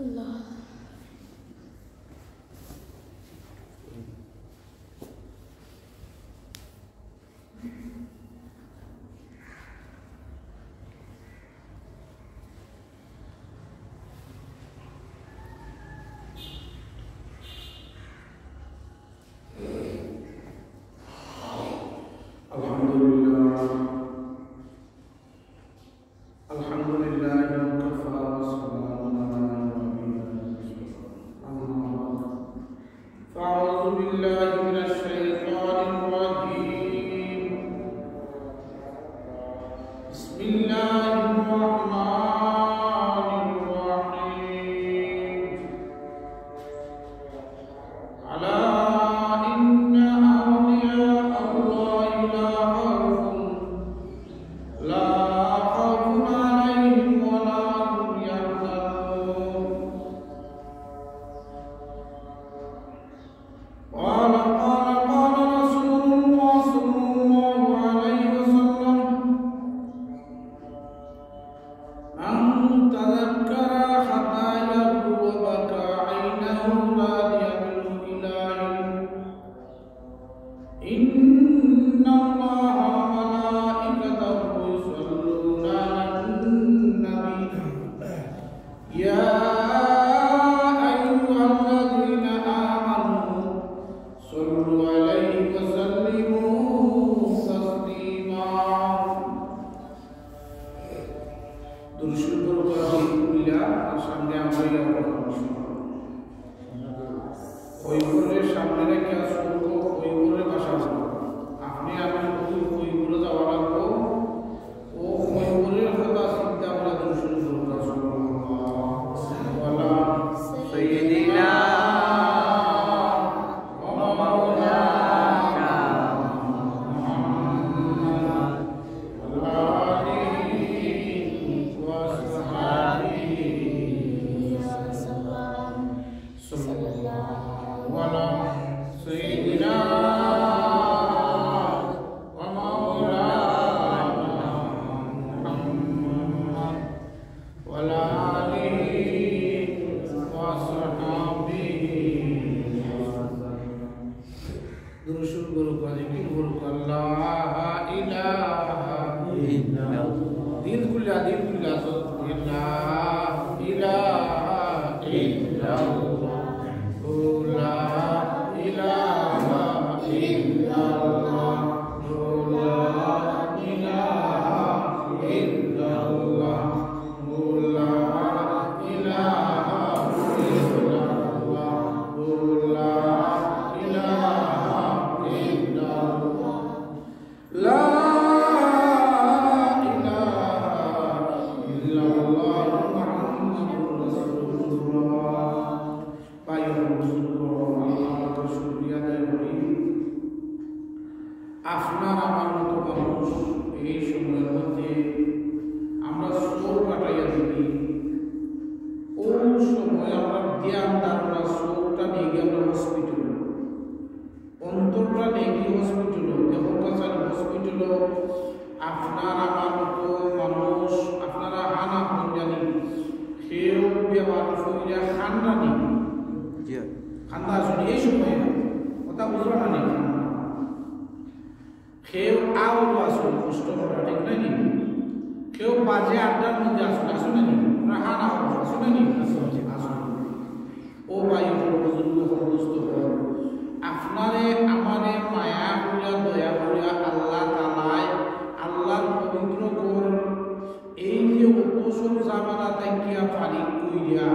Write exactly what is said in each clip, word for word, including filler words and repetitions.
الله. الحمد لله. الحمد لله وكفى وسلام على عباده الذين اصطفى. أما بعد. فأعوذ بالله من الشيطان الرجيم. بسم الله الرحمن الرحيم. ألا إن أولياء الله لا خوف، لا خوف عليهم ولا هم يحزنون. قال، قال، قال رسول الله صلى الله عليه وسلم: من تذكر خطاياه وبكى عينه راضية من إلهه، إن الله وملائكته يصلون على النبي، يا أيها الذين آمنوا صلوا عليه وسلموا تسليما. দুরূদ শরীফ পড়ুক্কা, দিল খুলিয়া, আর সামনে আমরা ইয়া করব। কবররে সামনে রাখিয়া শুরু করো, কবররে বাসা করো। আপনে আমি কবর, কবরে যাওয়া লাগবো। ও কবরের কথা চিন্তা করিয়া দুরূদ শরীফ পড়ুক্কা, সাল্লাল্লাহু আলা সাইয়্যিদিনা ওয়া মাওলানা মুহাম্মদ ওয়া আলা আলিহি ওয়া সাহবিহি ওয়া সাল্লাম। صلى الله على سيدنا ومولانا محمد وعلى آله وصحبه وسلم. দুরূদ শরীফ পড়ুক্কা, জিকির করুক্কা, لا إله إلا الله. দিল খুলিয়া, দিল খুলিয়া, لا إله إلا الله. لا إله إلا الله. لا إله إلا الله. لا إله إلا الله. لا إله إلا الله. لا إله إلا الله محمد رسول الله. ভাই ও বুজুর্গ, আল্লাহর কাছে শুকরিয়া আদায় করি। আপনার আমার মতো মানুষ এই সময়ের মধ্যে আমরা সওর কাটাইয়া দিই। ওই সময় আমরা ধ্যান ধারণা সওরটা নিয়া গিয়া আমরা হসপিটালে, অন্তরটা নিয়া গিয়া হসপিটালে, দেহর কাছে হসপিটালে আপনার আমার মতো মানুষ, আপনারা হানা হন জানি, কেউ বেমার হইয়া খান্ডা নেই। জি। খান্ডা আসলে এই সময় কথা বুঝলো না নি? কেউ আউল আসলে কষ্ট করা, ঠিক না নি? কেউ বাজে আড্ডার মধ্যে আসলে, আসলে নি? আমরা হানা হন, আসলে নি? আসলে। ও ভাই ও বুজুর্গ ও দোস্ত, আপনারে আমারে মায়া করিয়া, দয়া করিয়া আল্লাহ তাআলায় আল্লাহর পবিত্র ঘর, এই যে অত সব ঝামেলা থাকিয়া ফারিগ করিয়া,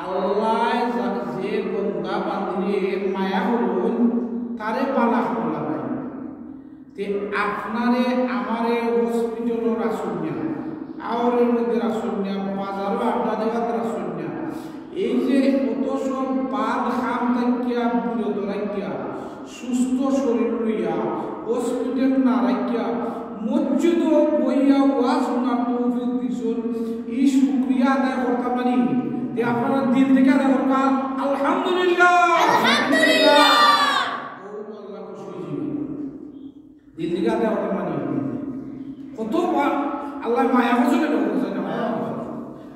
আল্লাহ যা-, যে বন্দা বান্দিরে মায়া করইন, তারে বালা করা লাগে। তে আপনারে আমারে হসপিটালো রাখছইন না, আওরর মধ্যে রাখছইন না, বাজারো আড্ডা দেওয়াত রাখছইন না। এই যে অত সব বাদ কাম থাকিয়া বিরত রাখিয়া, সুস্থ শরীর লইয়া, হসপিটাল না রাখিয়া, মসজিদো বইয়া ওয়াজ হুনার তৌফিক দিছইন, এই শুকরিয়া আদায় করতাম না নি? তে আপনারা দিল থাকি আদায় করবা, আলহামদুলিল্লাহ। আলহামদুলিল্লাহ। ও আল্লাহ খুশি অইযিবা। দিল থাকি আদায় করতাম না নি? কত বা-, আল্লাহ মায়া করছইন না, করছইন না, মায়া করছইন।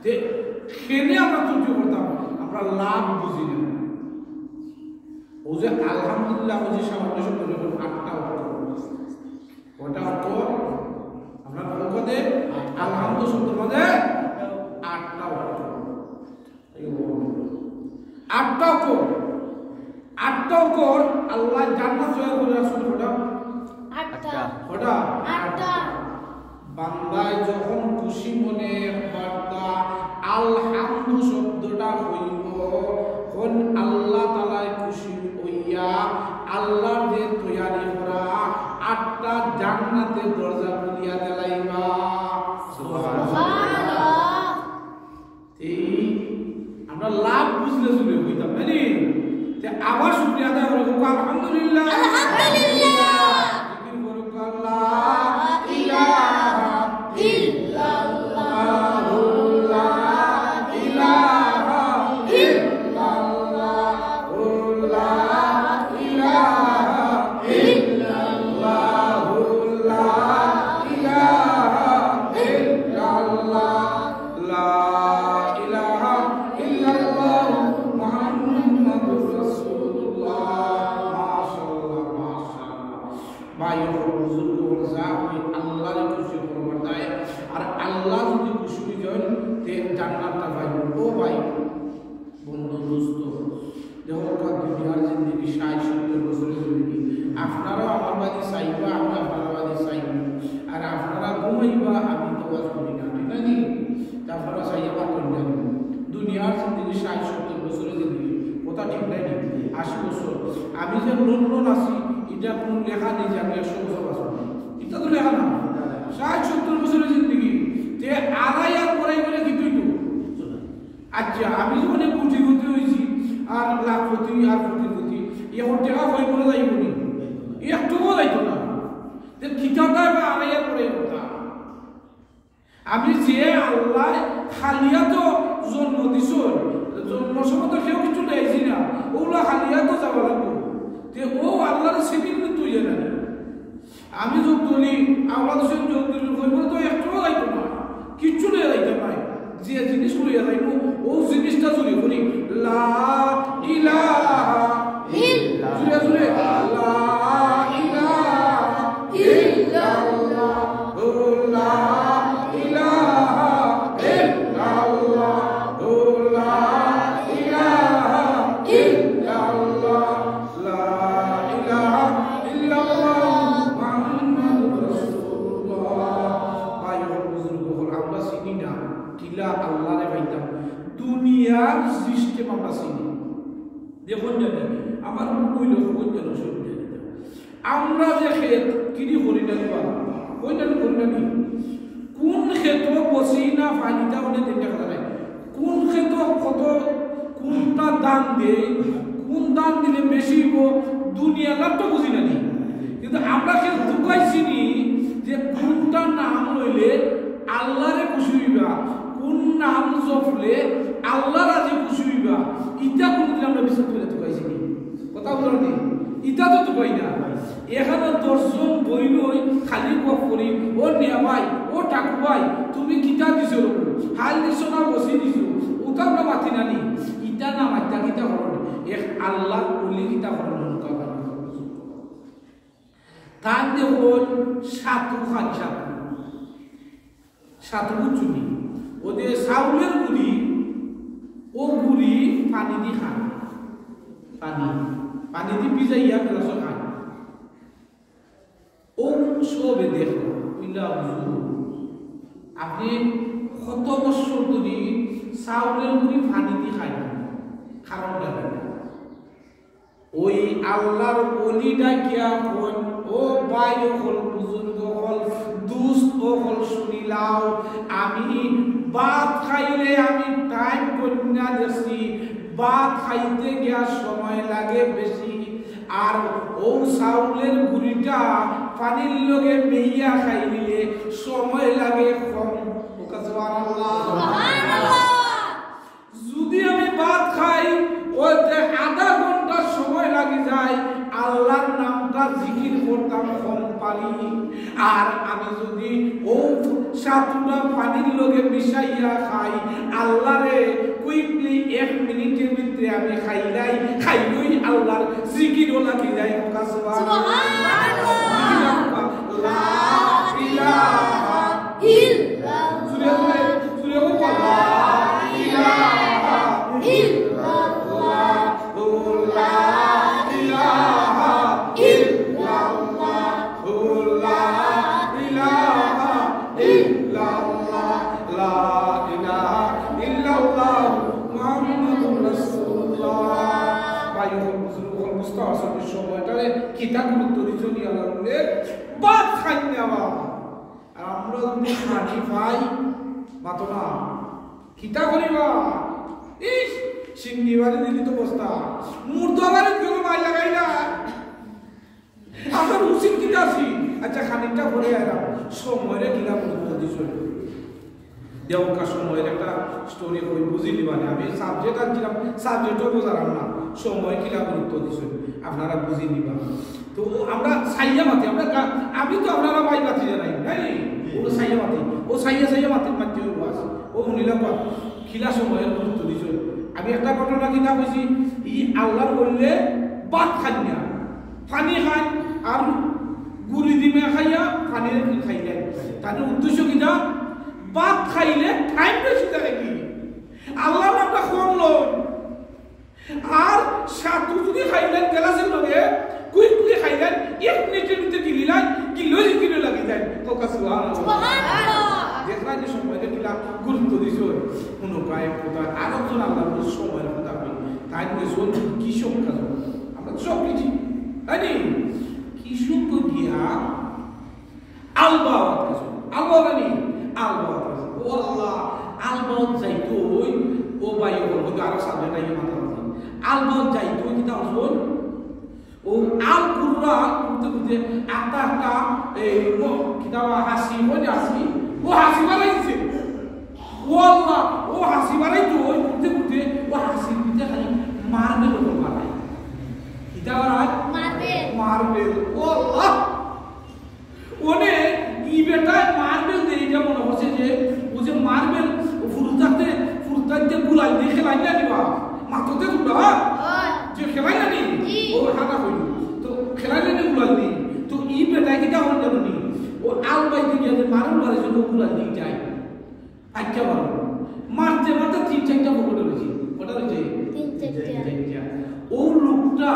তে কেনে আমরা ত্রুটি করতাম? আমরা লাভ বুঝি না। অউ যে আলহামদুলিল্লাহ, অউ যে সামান্য শব্দ, অখন আটটা অক্ষর। কয়টা অক্ষর? আমরা বলবো যে আলহামদু শব্দর মাঝে আটটা অক্ষর। এই বলবো। আটটা অক্ষর। আটটা অক্ষর আল্লাহ জান্নাত তৈয়ার করে রাখছইন কয়টা? আটটা। কয়টা? আটটা। বান্দায় যখন খুশি মনে একবারতা আলহামদু শব্দটা কইবো, অখন আল্লাহ তাআলায় খুশি অইয়া আল্লাহর যে তৈয়ারি করা আটটা জান্নাতের দরজা খুলিয়া দিলাইবা। সুবহানাল্লাহ। সুবহানাল্লাহ। এই আমরা লাভ বুঝলে চলে কইতাম, তাই নি? তে আবার শুকরিয়া আদায় করো, আলহামদুলিল্লাহ। আলহামদুলিল্লাহ। জিকির করো, লা ইলাহা ইল্লাল্লাহু, লা ইলাহা ইল্লাল্লাহু, লা ইলাহা ইল্লাল্লাহু, লা ইলাহা ইল্লাল্লাহ। লা ইলাহা ইল্লাল্লাহু মুহাম্মাদুর রাসূলুল্লাহ। মাশাআল্লাহ, মাশাআল্লাহ। ভাই অকল, বুজুর্গ অকল, যা অয় আল্লাহরে খুশি করবার দায়। আর আল্লাহ যদি খুশি অইযাইন, তে জান্নাতটা পাইবো। ও ভাই, বন্ধু, দোস্ত, দেখো, দুনিয়ার জিন্দেগি ষাইট সত্তর বছরের জিন্দেগি। আপনারাও আমার বাদে চাইবা, আমি আপনারার বাদে চাইমু। আর আপনারা ঘুমাইবা, আমি তো ওয়াজ করি না, ঠিক না নি? তে আপনারা চাইয়া বাদ করি না। দুনিয়ার জিন্দেগি ষাইট সত্তর বছরের জিন্দেগি, কথা ঠিক না নি? আশি বছর। আমি যে লন্ডন আছি, ইটা কুনু লেখা নাই যে আমি একশো বছর বাঁচমু। ইটা তো লেখা না। ষাইট সত্তর বছরের জিন্দেগি, তে আড়াই আর পড়াই বলে কি তুই তো? আচ্ছা, আমি যখন কোটিপতি অইছি, আর লাখপতি, আর কোটিপতি, অখন টেকা কই করে যাইবো নি? একটুও যাইতো না। তে কিতাটা বা আড়াইয়া পড়ে কথা। আমি যে আল্লাহ খালি আতো জন্ম দিছইন, জন্মর সময় তো কেউ কিচ্ছু লইয়া আইছি না, অউলা খালি আতো যাওয়া লাগবো। তে অউ আল্লাহর সেদিন তুই জানি। আমি যোগ তুলি, আমরা তো সেদিন যোগ তুলি, কইবো তো একটুও যাইতো না, কিচ্ছু লইয়া যাইতো না। যে জিনিস লইয়া যাইবো, অউ জিনিসটা চুরি করি। লা ইলাহা ইল্লাল্লাহ। জুরে জুরে। লা ইলাহা ইল্লাল্লাহ। লা ইলাহা ইল্লাল্লাহ। লা ইলাহা ইল্লাল্লাহ। লা ইলাহা ইল্লাল্লাহ মুহাম্মাদুর রাসূলুল্লাহ। ভাই অকল, বুজুর্গ অকল, আমরা চিনি না। কিলা আল্লাহরে পাইতাম? দুনিয়ার system আমরা চিনি। দেখইন জানি, আমার মনে অইল, কইন জানি, শুনি জানি। আমরা যে খেত কিনি করি না নি বা, কইন জানি, করি না নি? কুন খেতো বসি না পানিটা অনেক দিন দেখা যায়। কুন খেতো কত, কুনটা ধান দেয়, কুন ধান দিলে বেশি অইবো, দুনিয়ার লাভ তো বুঝি না নি। কিন্তু আমরা খেতো তুকাইছি নি যে কুনটা নাম লইলে আল্লাহরে খুশি অইবা, কুন নাম জপলে আল্লাহ রাজি খুশি অইবা, ইটা কুনুদিন আমরা বিচার করি তুকাইছি নি? কথা বুঝো নি? ইটা তো তুকাই না। এখানো দশজন বইন অই খালি গফ করি, "ও নিয়া ভাই, ও টাকু ভাই, তুমি কিতা দিছো? হাল দিছো না বসি দিছো?" ওটা আমরা মাতি না নি। ইটা না মাতিয়া কিতা করইন? এক আল্লাহর ওলি কিতা করইন? তান দেখইন সাতু খান সাতু। সাতু বুঝছইন নি? অউ যে চাউলর গুড়ি, অউ গুড়ি পানি দি খান। পানি, পানি দি ভিজাইয়া গ্লাসো খান। অউ সবে দেখলো, কইলা, "হুজুর, আপনে কত বছর ধরি চাউলর গুড়ি পানি দি খাইন, কারণটা কিতা?" ওই আল্লাহর ওলি ডাকিয়া কইন, "ও ভাই অকল, বুজুর্গ অকল, দুস্ত অকল, শুনিলাও, আমি ভাত খাইলে আমি time গণিয়া দেখছি, ভাত খাইতে গিয়া সময় লাগে বেশি, আর অউ চাউলর গুড়িটা পানির লগে মেইয়া খাইলে সময় লাগে কম।" ওকা সুবহানাল্লাহ। সুবহানাল্লাহ। যদি আমি ভাত খাই, অইতে আধা ঘন্টা সময় লাগি যায়, আল্লাহর নামটা জিকির করতাম কম পারি। আর আমি যদি অউ সাতুটা পানির লগে মিশাইয়া খাই, আল্লাহরে এক মিনিটের ভিতরে আমি খাইলাই, খাইলই আল্লাহর জিকিরও লাগি যাই। সুবহানাল্লাহ। লা ইলাহা ইল্লাল্লাহ। জুরে জুরে, জুরে বলো, লা ইলাহা ইল্লাল্লাহ, লা ইলাহা ইল্লাল্লাহ, লা ইলাহা ইল্লাল্লাহ, লা ইলাহা ইল্লাল্লাহ, মুহাম্মাদুর রাসূলুল্লাহ। ভাই অকল, বুজুর্গ অকল, বুঝতে পারছো যে সময়টারে কিতা গুরুত্ব দিছো নি আল্লাহর বন্দে? ভাত খাইন না বা। আর আমরা যদি পানি পাই, মাতো না। কিতা করিবা? ইস, সিন্নি বাড়ি দিলি তো বস্তা। মুর্দা বাড়ি কেউ মাই লাগাই না। আমরা উচিত কিতা আছি? আচ্ছা, খানিকটা পরে আইলাম। সময়রে কিলা গুরুত্ব দিছো? দেওকা সময়র একটা story কই, বুঝি নিবা না। আমি subject আনছিলাম, subject-ও বুঝালাম না। সময় কিলা গুরুত্ব দিছো, আপনারা বুঝি নিবা। তো আমরা সাইয়া মাতি, আমরা গা-, আমি তো আপনারা ভাই মাতি জানাই, নাই? ও সাইয়া মাতি, ও সাইয়া সাইয়া মাতি মাতি ও বাস। ও হুনিলা বা, কিলা সময়র গুরুত্ব দিছো। আমি একটা ঘটনা কিতা কইছি, ই আল্লাহর বললে ভাত খাইন না, পানি খাইন, আর গুলি দিমে খাইয়া, পানি খাইলে। তাদের উদ্দেশ্য কিতা? ভাত খাইলে time বেশি থাকে কি? আল্লাহর নামটা কম লয়। আর সাতু যদি খাইলেন গেলাসের লগে, quickly খাইলেন, এক মিনিটের ভিতরে গিলিলেন, গিললে জিকিরে লাগি যায়। কওকা সুবহানাল্লাহ। সুবহানাল্লাহ। দেখলা যে সময়রে কিলা গুরুত্ব দিছো। কোনো গায়ে কোথায় আর একজন আল্লাহ বলে সময়র কথা বলি। তাই বলে জোর কৃষক কাজ। আমরা তো সব কিছু, তাই নি? কৃষক গিয়া আলবাওয়াত গেছে। আলবাওয়াত নি? আলবাওয়াত গেছে। ও আল্লাহ, আলবাওয়াত যাইতো ওই, ও ভাই, ও বলতে আরো সামনে নাই মাথা মাথা। আলবাওয়াত যাইতো ওই কিতা অঞ্চল? ও আল কুররা করতে করতে আস্তা আস্তা এই ম-, কিতা বা হাসি, ওই যে হাসি, ও হাসি বাড়াই দিছে। ও আল্লাহ, ও হাসি বাড়াই তো ওই করতে করতে ও হাসির ভিতরে খালি মার্বেল ওপর বাড়াই। কিতা বাড়াই? মার্বেল। মার্বেল। ও আল্লাহ। ওনে ই বেটায় মার্বেল দিয়ে এটা মনে হচ্ছে যে ও যে মার্বেল ও ফুরুতাতে, ফুরুতাতে গুলাই দিয়ে খেলাই না নি বা? মাথতে তোমরা, হ্যাঁ? যে খেলাই না নি? জি। ও হানা হইল। তো খেলাই না নি গুলাই দি? তো ই বেটায় কিতা হল জানো নি? ও আলবাই দিয়ে গিয়ে যে মার্বেল মারে জন্য গুলাই দিয়ে যায়। আচ্ছা বলো, মারতে মারতে তিন চারটা পকেটে রয়েছে। কটা রয়েছে? তিন চারটা। তিন চারটা। ও লোকটা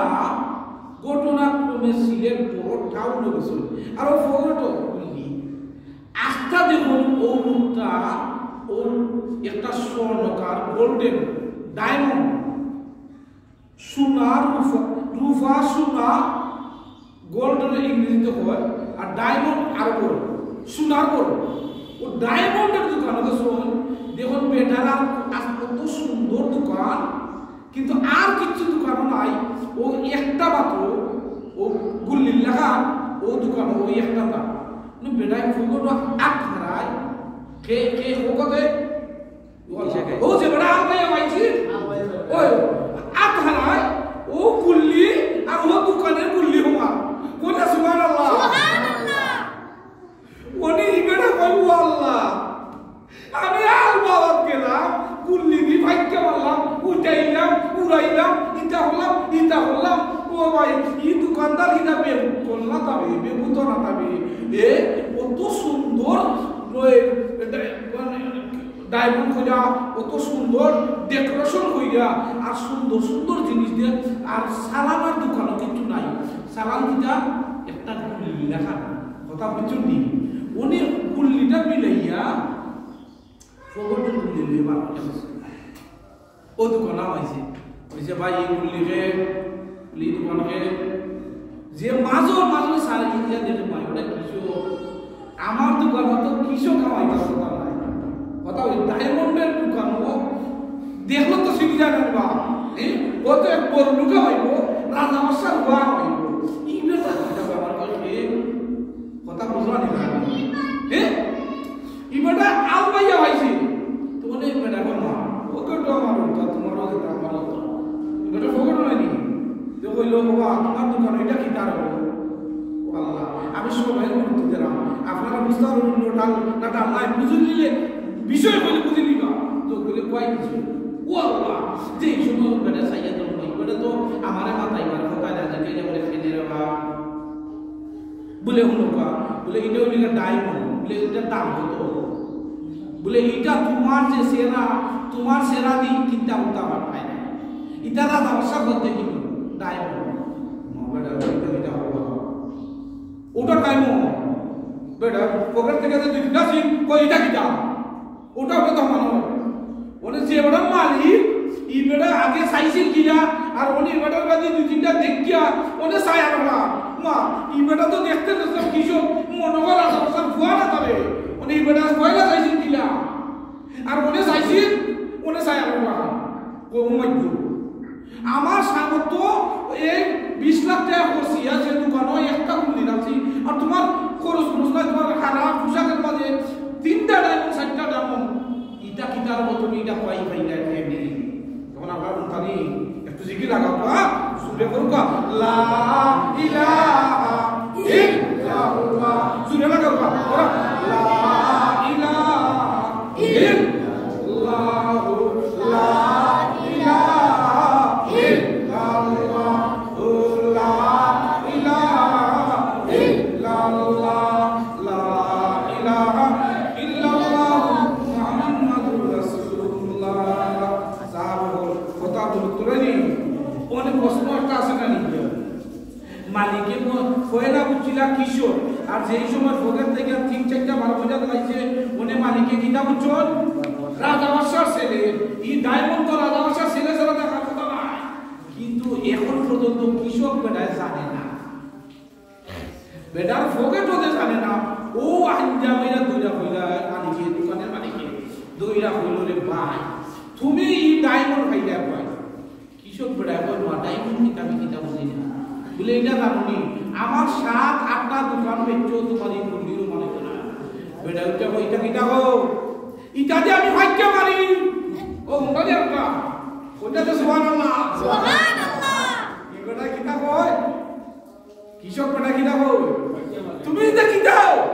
ঘটনাক্রমে সিলেট বড় টাউনে গেছিল। আর ও পকেটও খুললি। আস্তা দেখুন ও লোকটা, ওর একটা স্বর্ণকার, golden, diamond, সোনা, রূপা, রূপা, সোনা, gold ইংরেজিতে কয়, আর diamond আরো বড়, সোনার বড়। ও diamond-এর দোকানো গেছইন, দেখুন বেটার আর আজ কত সুন্দর দোকান, কিন্তু আর কিচ্ছু দোকানো নাই, ও একটা মাত্র, ও গুল্লির লাখান, ও দোকানো ওই একটা দাম। মানে বেটায় ফুলগুলো আত হারায়, কে, কে, ও কতে? ও যে বেটা আলবাইয়া পাইছি, ওই আত হারায়, ও গুল্লি, আর ও দোকানের গুল্লি হমার। বলে সুবহানাল্লাহ। সুবহানাল্লাহ। ওনি ই বেটা কয়, "ও আল্লাহ, আমি আলবাওয়াত গেলাম, গুল্লি দি ভাগ্য মারলাম, উঠাইলাম, উড়াইলাম, ইটা হলাম, ইটা হলাম।" ও ভাই, ই দোকানদার কিনা বেবুত না তবে, বেবুত না তবে। এ, অত সুন্দর, এ, এটা, মানে, diamond কইরা, অত সুন্দর decoration কইরা, আর সুন্দর সুন্দর জিনিস দিয়া, আর সালামার দোকানো কিচ্ছু নাই। সালাম কিতা? একটা গুল্লি লাখান। কথা বুঝছইন নি? উনি গুল্লিটা মিলাইয়া পকেটর গুল্লি লইয়া বার করে গেছে। ও দোকানো আইছে, কইছে, "ভাই, এই গুল্লি কে, এই দোকান কে?" যে মাঝে মাঝে সারি ইয়া দেখে, "ভাই, ওটা কিসো? আমার দোকানো তো কিসো কামাই করার কথা নাই।" কথা ওই diamond-এর দোকানো দেখলে তো চিনি জানেন বা, হ্যাঁ? ও তো এক বড় লোক হইব, রাজা মশার হওয়া হইব। ই বেটা কিতা আমার কাছে কথা বুঝবা নি ভাই? হ্যাঁ? ই বেটা আলবাইয়া পাইছে। তো বলে, "ই বেটা আমার মা, ওকে তো আমার ওটা, তোমারও যেটা আমার ওটা।" ই বেটা ফোকট নাই নি? তো কইলো, "বাবা, তোমার দোকান এটা কিতার?" ও আল্লাহ, আমি সবাই গুরুত্ব দিলাম। আপনারা বুঝতে পারবেন, না ডাল, না ডাল নাই, বুঝে নিলে বিষয় বলে বুঝে নিবা। তো বলে, "কয় কিছু?" ও আল্লাহ, যে সময় বেটা চাইয়া তো, বেটা তো আমারে মাতাইবার কথা না, যে কেন বলে খেলে রে বা। বলে, "হুনো বা," বলে, "ইটা অইলো ডায়মন্ড," বলে, "ইটার দাম কত?" বলে, "ইটা তুমার যে সেরা, তুমার সেরা দি কিনতা উঠতা পারতায় না। ইটা রাজা বাদশা করতে কিনো ডায়মন্ড।" মা বেটা, ইটা, ইটা হলো। ওটা ডায়মন্ড। বেটা পকেট থাকি যে দুই তিনটা সিং, কই, "ইটা কিতা?" ওটা, ওটা তো মানো। অনে যে বেটা মালিক, ই বেটা আগে চাইছিল কিলা, আর অনে ই বেটার বাদে দুই তিনটা দেখিয়া, অনে চাই আর না। মা, ই বেটা তো দেখতে দেখতে কিছু মনে কর আছে, ওর ফুয়া না তবে। অনে ই বেটা পয়লা চাইছিল কিলা, আর অনে চাইছিল, অনে চাই আর না। ও মাই গড। আমার সামর্থ্য এই বিশ লাখ টেকা খরচ, ইয়া যে দোকানো একটা কুন্দি রাখছি, আর তুমার খরচ খরচ নাই, তুমার হারা পোশাকের মাঝে তিনটা ডায়মন্ড, চারটা ডায়মন্ড, ইটা কিতার মতো তুমি ইটা পাই পাইলা এমনি? তখন আমরা বলতাম, একটু জিকির লাগাও, হ্যাঁ? জুরে করবা, লা ইলাহা ইল্লাল্লাহ। জুরে লাগাও, ওরা, লা ইলাহা ইল্লাল্লাহু লা ইলাহা ইল্লাল্লাহু লা ইলাহা ইল্লাল্লাহ লা ইলাহা ইল্লাল্লাহু মুহাম্মাদুর রাসূলুল্লাহ। সাহাবাগণ কথা বলতে রইলেন, অনেক প্রশ্ন একটা আছে না নিজে? মালিকে ম-, পয়লা বুঝছিলা কিশোর, আর যেই সময় পকেট থাকি তিন চারটা বারো পয়সা দিলাইছে, অনে মালিকে কিতা বুঝছইন? রাজা বাদশার ছেলে। ই ডায়মন্ড তো রাজা বাদশার ছেলে ছাড়া দেখার কথা নায়। কিন্তু এখন পর্যন্ত কৃষক বেটায় জানে না, বেটার পকেটও যে জানে না। ও আঞ্জা মেয়েরা দইরা কইলা মালিকে, দোকানের মালিকে দইরা কইল, "রে ভাই, তুমি ই ডায়মন্ড পাইলা কই?" কৃষক বেটায় কয়, "মা, ডায়মন্ড কিতা আমি কিতা বুঝি না।" বলে, "ইটা জানো নি? আমার সাত আটটা দোকান বেচছো তুমার ই গুল্লিরও মালিক না।" বেটায় উঠে কয়, "ইটা কিতা গো? ইটা যে আমি ভাগ্য মারি।" ও, হুনবা নি আপনারা? ওইটা তো সুবহানাল্লাহ। সুবহানাল্লাহ। ই বেটায় কিতা কয়? কৃষক বেটায় কিতা কয়? তুমি ইটা কিতা?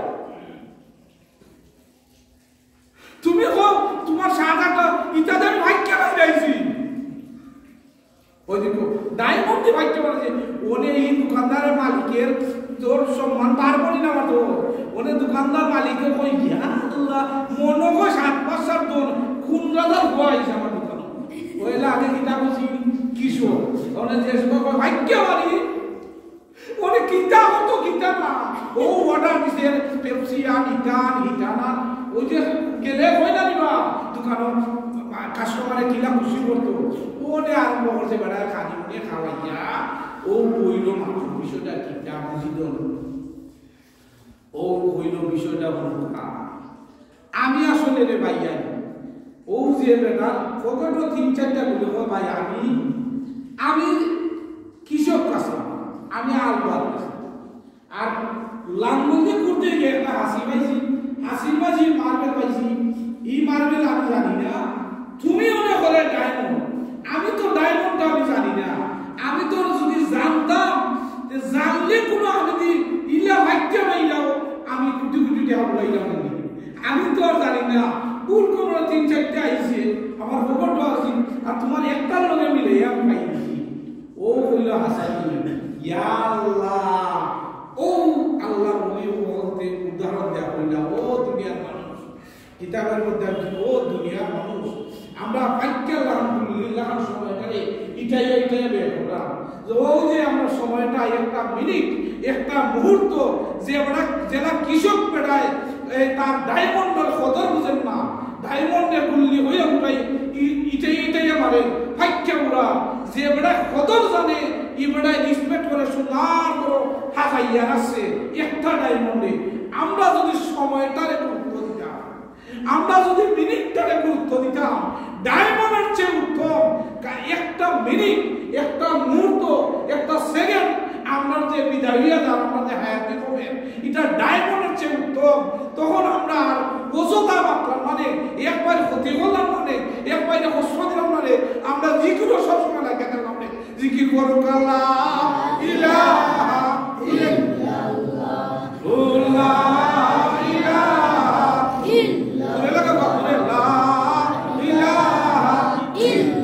তুমি কও, তুমার সাত আটটা ইটা যে আমি ভাগ্য বানাইছি। ওই দেখো, ডায়মন্ড দি ভাগ্য বানাইছে। অনে ই দোকানদারের মালিকের তোর সম্মান বাড়বো নি না বাড়বো? অনে দোকানদার মালিকে কয়, "ইয়া আল্লাহ, মনো কয় সাত পাঁচ সাত জন, কোন রাজার ফুয়া আইছে আমার দোকানো?" পয়লা আগে কিতা বুঝি, কৃষক। অনে যে সময় কয়, "ভাগ্য বাড়ি।" অনে কিতা অতো কিতা না, ও অর্ডার দিছে, পেপসি আন, ইটা আন, হিটা আন। ওই যে গেলে কয় না নি বা, দোকানো কাস্টমারে কিলা খুশি করতো, অনে আরম্ভ করছে বেটায় খানি অনে খাওয়াইয়া, ও কইল মাত্র বিষয়টা কিতা বুঝি তো। ও কইল বিষয়টা বুঝা। আমি আসলে রে ভাইয়া, ও যে বেটা পকেটো তিন চারটা গুলি, ও ভাই, আমি, আমি কৃষক কাছে, আমি আলবার কাছে। আর লাঙ্গল দিয়ে করতে গিয়ে একটা হাসি পাইছি, হাসি পাইছি, মার্বেল পাইছি, এই মার্বেল আমি জানি না। তুমি মনে করে ডায়মন্ড, আমি তো ডায়মন্ডটা আমি জানি না। আমি তো যদি জানতাম, তে জানলে কোনো আমি দি ইলা ভাগ্যে পাইলাম, আমি কোটি কোটি টাকা উড়াইলাম। আমি তো আর জানি না, কোন কোন তিন চারটা আইছে, আমার খবর তো আছে, আর তোমার একটার লগে মিলে আমি পাইছি। ও কইল হাসানি, ইয়া আল্লাহ, ও আল্লাহ, উনি বলতে উদাহরণ দেওয়া কইলা, ও দুনিয়ার মানুষ, কিতাবের মধ্যে আছে, ও দুনিয়ার মানুষ, আমরা পাইকার আলহামদুলিল্লাহ সময়টারে ইটাই ইটাই বের করলাম। যে ও যে আমরা সময়টা, একটা মিনিট, একটা মুহূর্ত, যে আমরা যেটা কৃষক বেটায়, এই তার ডায়মন্ডের কদর বুঝেন না, ডায়মন্ডে গুল্লি হয়ে উঠাই, ই-, ইটাই ইটাই আমারে ফাইক্কা উড়া, যে বেটায় কদর জানে, ই বেটায় রেসপেক্ট করে সুন্দর করে হাজাইয়া রাখছে একটা ডায়মন্ডে। আমরা যদি সময়টারে গুরুত্ব দিতাম, আমরা যদি মিনিটটারে গুরুত্ব দিতাম, ডায়মন্ডের চেয়ে উত্তম, কা-, একটা মিনিট, একটা মুহূর্ত, একটা সেকেন্ড, আমরা যে বিদায় হইয়া যার, আমরা যে হায়াতে কমে, এটা ডায়মন্ডের চেয়ে উত্তম। তখন আমরা আর অযথা মাতলাম মানে, একবার ক্ষতি করলাম মানে, একবার কষ্ট দিলাম মানে, আমরা জিকিরও সবসময় লাগে থাকলাম মানে, জিকির করো লা ইলাহা ইল্লাল্লাহ। ও লা ইলাহা ইল্লাল্লাহ। লা ইলাহা ইল্লাল্লাহ।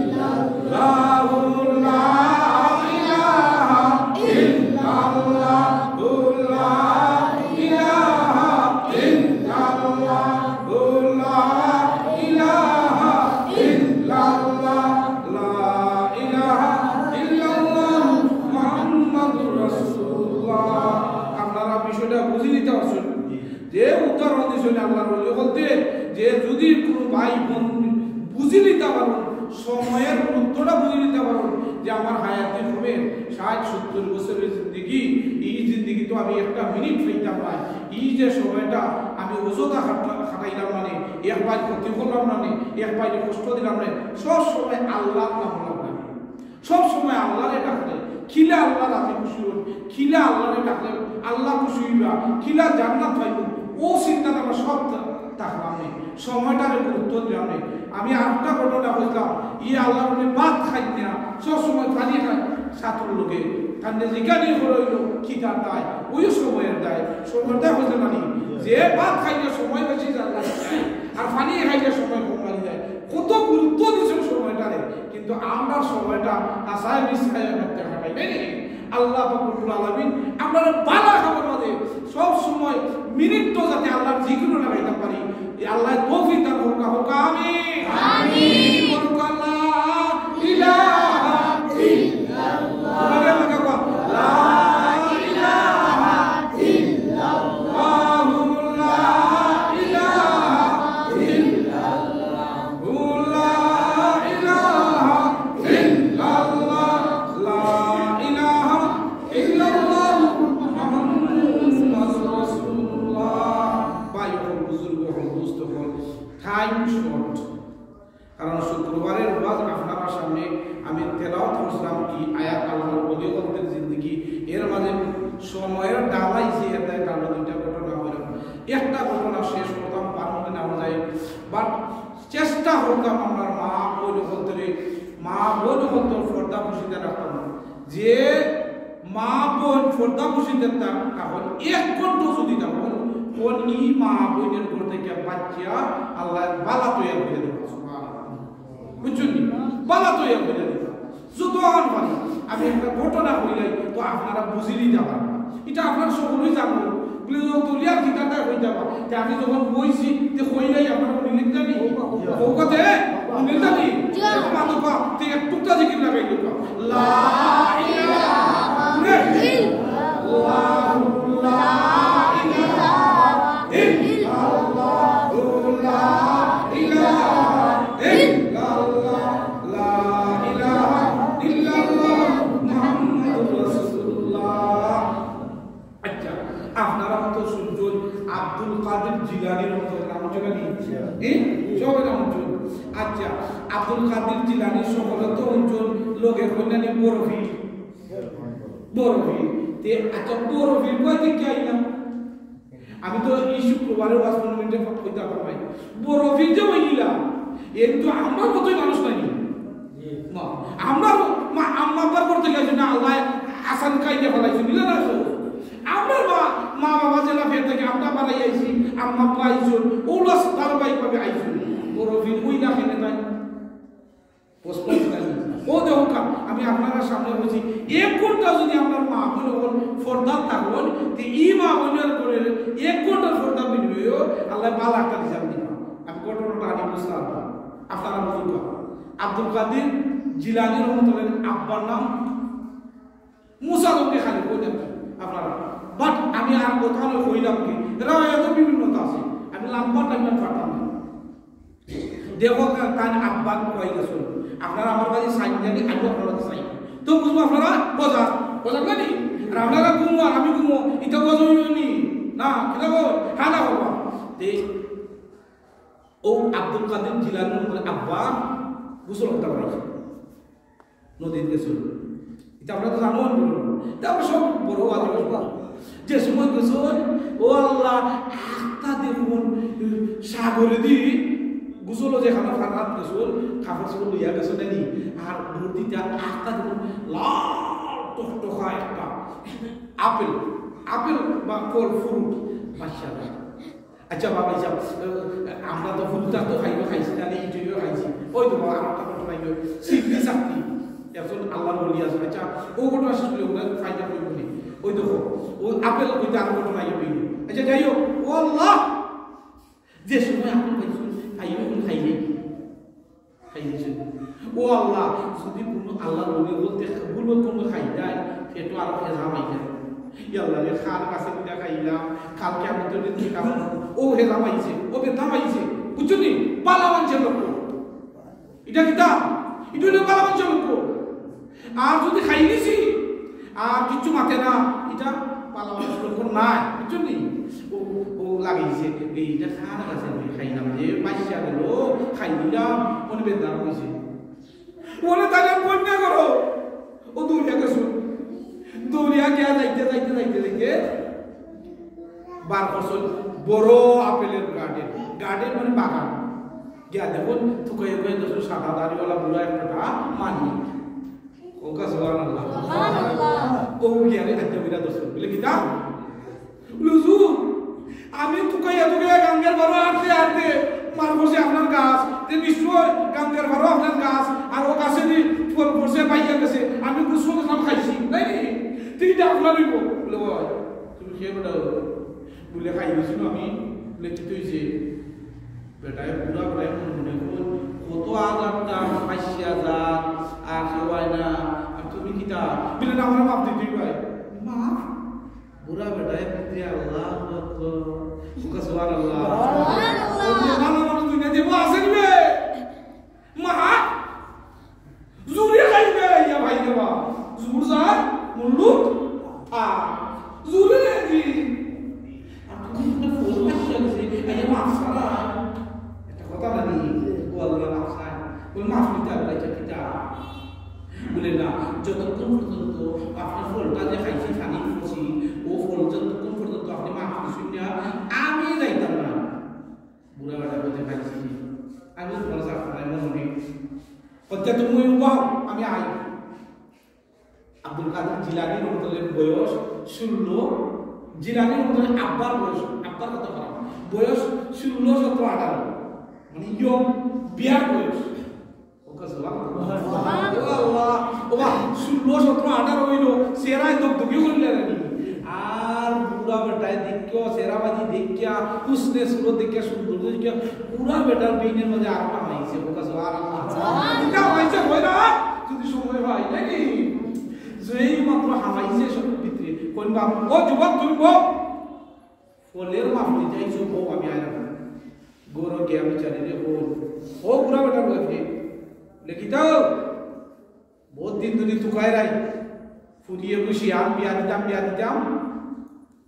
আল্লাহর ওলি বলতে যে যদি কোনো ভাই বোন বুঝি নিতে পারো, সময়ের গুরুত্বটা বুঝি নিতে পারো, যে আমার হায়াতি হবে ষাট সত্তর বছরের জিন্দেগি, এই জিন্দেগি তো আমি একটা মিনিট পাইতাম না। এই যে সময়টা আমি অযথা খাটা-, খাটাইলাম না নে, এক ভাই ক্ষতি করলাম না নে, এক ভাই কষ্ট দিলাম না নে, সব সময় আল্লাহর নাম লইলাম না নে। সব সময় আল্লাহরে ডাকলে, কিলা আল্লাহ রাজি খুশি হন, কিলা আল্লাহরে ডাকলে আল্লাহ খুশি হইবা, কিলা জান্নাত পাইব, ও চিন্তা আমরা সব থাকলাম নে, সময়টারে গুরুত্ব দিলাম নে। আমি আরেকটা ঘটনা বুঝলাম, ই আল্লাহর ওলি ভাত খাই না, সব সময় পানি খাই, ছাতুর লগে। তার যেখানে হলো হইলো, কি তার দায়, ওই সময়ের দায়, সময়টা হইতে পারি। যে ভাত খাইলে সময় বেশি যায়, আর পানি খাইলে সময় কম লাগে যায়। কত গুরুত্ব দিচ্ছেন সময়টারে, কিন্তু আমরা সময়টা আশায় মিশায় করতে খাটাই, তাই নি? আল্লাহ পাক রব্বুল আলামিন আমরা বালা খাবার মাঝে সব সময় মিনিট তো যাতে আল্লাহর জিকিরও লাগাইতে পারি, এই আল্লাহ তৌফিক দান করুক, হোক আমিন। আমিন। বলুক, লা ইলাহা ইল্লাল্লাহ। লা ইলাহা ইল্লাল্লাহ। লা ইলাহা ইল্লাল্লাহ। লা ইলাহা ইল্লাল্লাহ, লা ইলাহা ইল্লাল্লাহ, মুহাম্মাদুর রাসূলুল্লাহ। ভাই অকল, বুজুর্গ অকল, দোস্ত অকল, time short। কারণ শুক্রবারের ওয়াজ আপনারার সামনে আমি তেলাওয়াত করছিলাম, এই আয়াত আল্লাহর ওলি অকলর জিন্দেগি, এর মাঝে সময়ের ঢাল আইছে, এর দায় কারণে দুইটা ঘটনা হইল। একটা ঘটনা শেষ করতাম, পারমুখে না যায়, but চেষ্টা করতাম আমরা মা বোন অকলরে, মা বোন অকলর পর্দা পুশিদা রাখতাম। যে মা বোন পর্দা পুশিদা থাকইন, এক ঘন্টা যদি থাকইন, কোন ই মা বোনের ঘর থেকে বাচ্চা আল্লাহ বালা তৈয়ার করে দেবো। সুবহানাল্লাহ। বুঝছইন নি? বালা তৈয়ার করে দেবো। যত আহান পারি, আমি একটা ঘটনা কইলাই, তো আপনারা বুঝি নিতা পারবা। এটা আপনারা সকলেই জানবো। বলে, "ও দলিয়ার কিতাবটা কইতা পারবা।" তে আমি যখন কইছি, তে কইলাই আপনারা উনি লিখতা নি? কৌকাতে? উনি লিখতা নি? একটু মাতো পা, তে এক টুকটা জিকির লাগাই দিবা। লা ইলাহা ইল্লাল্লাহ, লা ইলাহা ইল্লাল্লাহ, লা ইলাহা ইল্লাল্লাহ। লা ইলাহা ইল্লাল্লাহ মুহাম্মাদুর রাসূলুল্লাহ। আচ্ছা, আপনারা তো শুনছইন আব্দুল কাদির জিলানীর মতো নাম শুনছইন নি? এ? সবাই নাম শুনছইন। আচ্ছা, আব্দুল কাদির জিলানী সকলে তো শুনছইন, লগে কইনা নি বড় পীর। বড় পীর। তে আচ্ছা, বড় পীর কই থাকি আইলা? আমি তো এই শুক্রবারে ওয়াজ পনেরো মিনিটে কইতা পারবায়। বড় পীর যে অইলা, এর তো আমরার মতোই মানুষ নায় নি। না, আমরার মা, আম্মা আব্বার ঘর থাকি আইছইন না, আল্লাহ আসান কাইদা ফালাইছইন, বুঝলা না তো? আমরার মা, মা বাবা যেলা পেট থাকি আমরা বাড়াই আইছি, আম্মা আব্বা আইছইন, ওলা ধারাবাহিকভাবে আইছইন। বড় পীর অইলা কেনে তাই? ও দেখো কা, আমি আপনারার সামনে কইছি, এক ঘন্টা যদি আমরার মা বোন অকল পর্দাত থাকইন, তে ই মা বোনের ঘরে এক ঘন্টার পর্দার বিনিময়েও আল্লাহ বালা একটা রেজাল্ট দিবা। আমি ঘটনাটা আনি বুঝতাম না, আপনারা বুঝুন না। আব্দুল কাদির জিলানী রহমতুল্লাহ আব্বার নাম মুসা রব্বি খালিক, কই দেখেন আপনারা। But আমি আর কথা নয় কইলাম কি, এরা এত বিভিন্নতা আছে, আমি লম্বা টাইম আর পারতাম না। দেখো, তা-, তান আব্বা কই গেছইন, আপনারা আমার বাড়ি সাইন জানি, আমি আপনারা সাইন। তো বুঝবো আপনারা বোঝা, বোঝা না নি? আর আপনারা ঘুমো আর আমি ঘুমো, এটা বোঝা হইল নি? না, কিতা কই? হ্যাঁ না বাবা। তে ও আব্দুল কাদির জিলানী বলে, আব্বা গোসল করতে পারছে। নদীত গেছইন। এটা আমরা তো জানো, বলবো না। তা আমরা সব বড় আগে বলবো। যে সময় গেছইন, ও আল্লাহ, আখতা দেখুন, সাগরে দি, গোসল যেখানে ফানাত গেছইন, কাপড় চোপড় লইয়া গেছইন নানি, আর দূর দিতে আখতা দেখুন, লাল টকটকা একটা আপেল, আপেল বা ফল, fruit, মাশাআল্লাহ। আচ্ছা বাবা, আচ্ছা, আমরা তো ফুলটা তো খাইও খাইছি, তাহলে ইটুইও খাইছি। ওই তো বাবা, আরেকটা ঘটনা হইল, সিদ্ধি সাক্ষী, একজন আল্লাহর ওলি আছে। আচ্ছা, ও ঘটনা শেষ হলে ওরা ফায়দা করবো নি। ওই দেখো, ও আপেল কইতে আরো ঘটনা হইল। আচ্ছা, যাই হোক, ও আল্লাহ, যে সময় আপেল খাইছো, খাইও এখন খাইনি। খাই দিছে। ও আল্লাহ, যদি কোনো আল্লাহর ওলি বলতে ভুল কোনো খাই দেয়, পেটো আরো ভেজা হয়ে যায়। ইয়াল্লা রে, খার গাছে কিতা খাইলাম, কালকে আমি তো নিজে খাবো। ও হে দামাইছে, ও বে দামাইছে, বুঝছো নি? বালা মানষর লক্ষণ। ইটা কিতা? ইটা অইলো বালা মানষর লক্ষণ। আর যুদি খাই নিছি, আর কিচ্ছু মাতে না, ইটা বালা মানষর লক্ষণ নায়, বুঝছো নি? ও, ও লাগাইছে, এই ইটা খার গাছে আমি খাইলাম, যে বাচ্চা গেল, খাই দিলাম, মনে বেদনা হইছে। বলে, "তাইলে বন্যা করো।" ও দৌড়িয়া গেছে। দৌড়িয়া গিয়া যাইতে, যাইতে, যাইতে, যাইতে বার করছইন বড় আপেলর গার্ডেন। গার্ডেন মানে বাগান। গিয়া দেখইন, তুকাইয়া তুকাইয়া দেখইন সাদা দাড়িওয়ালা বুড়া একটা মানি। ও কা সুবহানাল্লাহ। সুবহানাল্লাহ। ও গিয়া রে, আচ্ছা, বুড়া দোস্ত, বলে, "কিতা?" বলে, "হুজুর, আমি তুকাইয়া তুকাইয়া গাঙ্গের পারো আটতে আটতে মার করছে আপনার গাছ, তে নিশ্চয় গাঙ্গের পারো আপনার গাছ, আর ও গাছে দি ফল করছে, পাইয়া গেছে, আমি গুছল গেছিলাম, খাইছি, তাই নি? তুই ইটা আপনার অইবো।" বলে, "ওই, তুমি খেয়ে বেটা।" বলে, "খাই দিছি না আমি।" বলে, "কি তুই যে?" বেটায়, বুড়া বেটায় মনে মনে কয়, "কত হাজারটা পাঁচশো হাজার, আর কেউ আয় না, আর তুমি কিতা?" বলে, "না, আমার মাফ দিতে ভাই।" মাফ? বুড়া বেটায় বুঝে, "আল্লাহু আকবার।" সুবহানাল্লাহ। সুবহানাল্লাহ। ওই যে ভালা মানুষ দুনিয়া দিব আছে নি বে? মা, জুরে খাইবে, ইয়া ভাই রে বা। জুর যার, মুল্লুক, আ, জুরে রে জি। আর তুমি একটা ফোন পাইছো যে, আইয়া মাফ ছাড়া। একটা কথা জানি, ও আল্লাহ মাফ চায়। ওই মাফ নিতে হবে, এটা কিতা? বলে না, যতক্ষণ পর্যন্ত আপনার ফলটা যে খাইছি, পানি খাইছি, ও ফল যতক্ষণ পর্যন্ত আপনি মাফ করছেন না, আমি যাইতাম না। বুড়া বেটা বলতে পারছি, আমি তোমার সাথে মনে নেই। হচ্ছে তুমি উবাও, আমি আই। আব্দুল কাদের জিলানী রহমতুল্লাহ বয়স ষোলো, জিলানী রহমতুল্লাহ আব্বার বয়স, আব্বার কথা বলা, বয়স ষোলো, সতেরো, আঠারো, মানে ইয়ং বিয়ার বয়স। ওকে জবান সুবহানাল্লাহ। ও আল্লাহ, ও বা, ষোলো, সতেরো, আঠারো হইল, চেহারায় দগদগি করলে আর কি। আর বুড়া বেটায় দেখিয়া, চেহারাবাজি দেখিয়া, হুসনে সুরত দেখিয়া, সুন্দর দেখিয়া, বুড়া বেটার বেইনের মাঝে আর একটা মাইছে, ওকে জবান আল্লাহ। সুবহানাল্লাহ। এটা মাইছে হয় না, যদি সময় হয় নাকি? যেই মাত্র হামাইছে সব ভিতরে, কোন বাপ, ও যুবক, তুমি বউ, ফলের মাফ নিতে আইছো, বউ, আমি আইলাম। গরু গিয়া বিচারি রে, বউ, ও বুড়া বেটার বয়সে, লেখিতাও, বহুত দিন ধরি তুকাইরাই, ফুরিয়ে বসি, আম বিয়া দিতাম, বিয়া দিতাম,